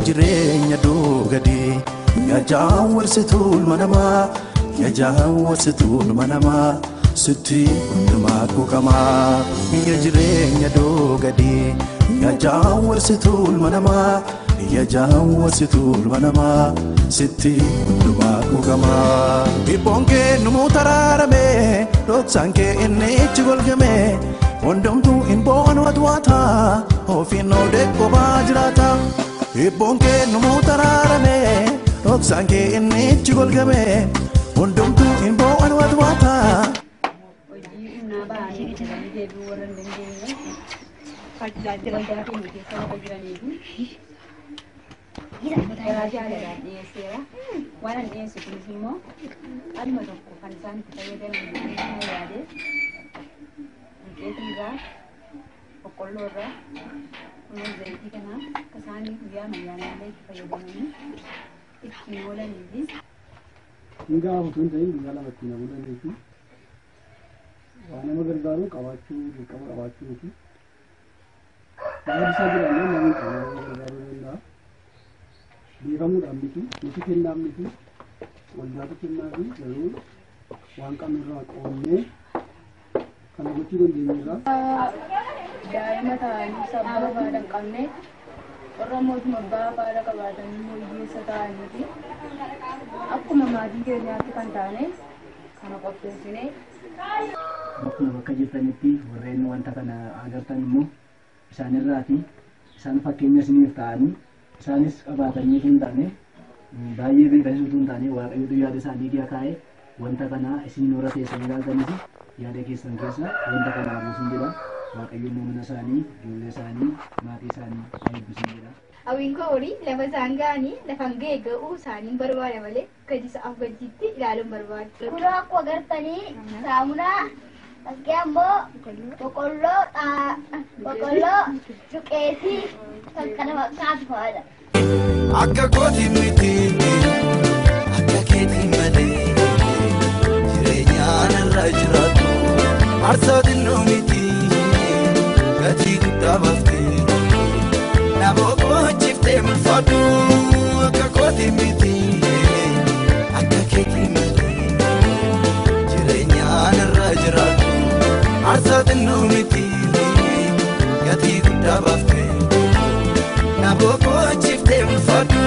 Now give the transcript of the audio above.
Jireenya doogadee yaa warsituu ilma namaa yaa warsituu ilma namaa sitti hundumaa quuqamaa. Yaa jireenya doogadee yaa warsituu ilma namaa yaa warsituu ilma namaa sitti hundumaa quuqamaa. Hibboon kee numuu taraarame dhoksaan kee inni ichi golgame hundumtuu hin bo'oon watwaata ofiin oodee kophaa jiraata. Hibboon kee numuu taraarame dhoksaan kee inni ichi golgame hundumtuu hin bo'oon watwaata. Hojii humnaa ba'anii hojjetanii deebi'uu warra hin dandeenye waldaa keenya keessa warra jiranii fi garaa jaalalaan dhiyeesseera. Waan an dhiyeessu kunis immoo dhimma tokko kan isaan itti fayyadaman jedhee yaade duqeetii irraa, boqqolloo irraa, kunuun zayitii kanaa akka isaan guyyaa ayyaanaallee itti fayyadamanii ittiin oolanii fi Hin gaafa utuu hin ta'in guyyaa lama ittiin hafuu dandeessu. Waa nama gargaaru qabaachuu dirqama qabaachuu miti. Nama isaa jiraannaan namni hin qabu nama gargaaruu danda'a. Beekamuudhaan miti, nuti kennaan miti, waldaatu kennaa fi garuu waan qabnu irraa qoonnee kana gochuu dandeenyerra. Daa'ima ta'anii sababa haadha hin qabne warra mootummaa abbaa haadha qabaatanii immoo hiyyeessa ta'aniiti. Akkuma maatii keenyaatti kan taane kana qopheessinee Bakkuma bakka jirtanitti warreen wanta kana agartan immoo isaanirraati isaan fakkeenya isiniif ta'anii isaanis qabaatanii utuu hin taane baay'ee beekanis utuu hin taane waaqayyotu yaada isaanii gi'a kaa'e wanta kana isin warra teessan ilaaltanis yaada keessan keessa wanta kana buusin jedha. Waaqayyo immoo mana isaanii, ijoollee isaanii, maatii isaanii haa eebbisun jedha. Hawwiin koo horii lafa isaan ga'anii lafan ga'e ga'uu isaaniin barbaada malee gadi sa'aaf gaditti ilaaluun barbaada. Kunoo akkuma agartanii saamunaa bakkee ammoo boqqolloo boqqolloo duqeetii kan kana fakkaatu fa'aadha. Akka kootii miti akka keetii malee jireenyaan irra jiraatu aarsaa xinnoo miti gatii guddaa baaftee na boqochiiftee mul'aadhu akka kootii miti akka keetii malee jireenyaan irra jiraatu aarsaa xinnoo miti gatii guddaa baaftee na boqochiiftee mul'aadhu.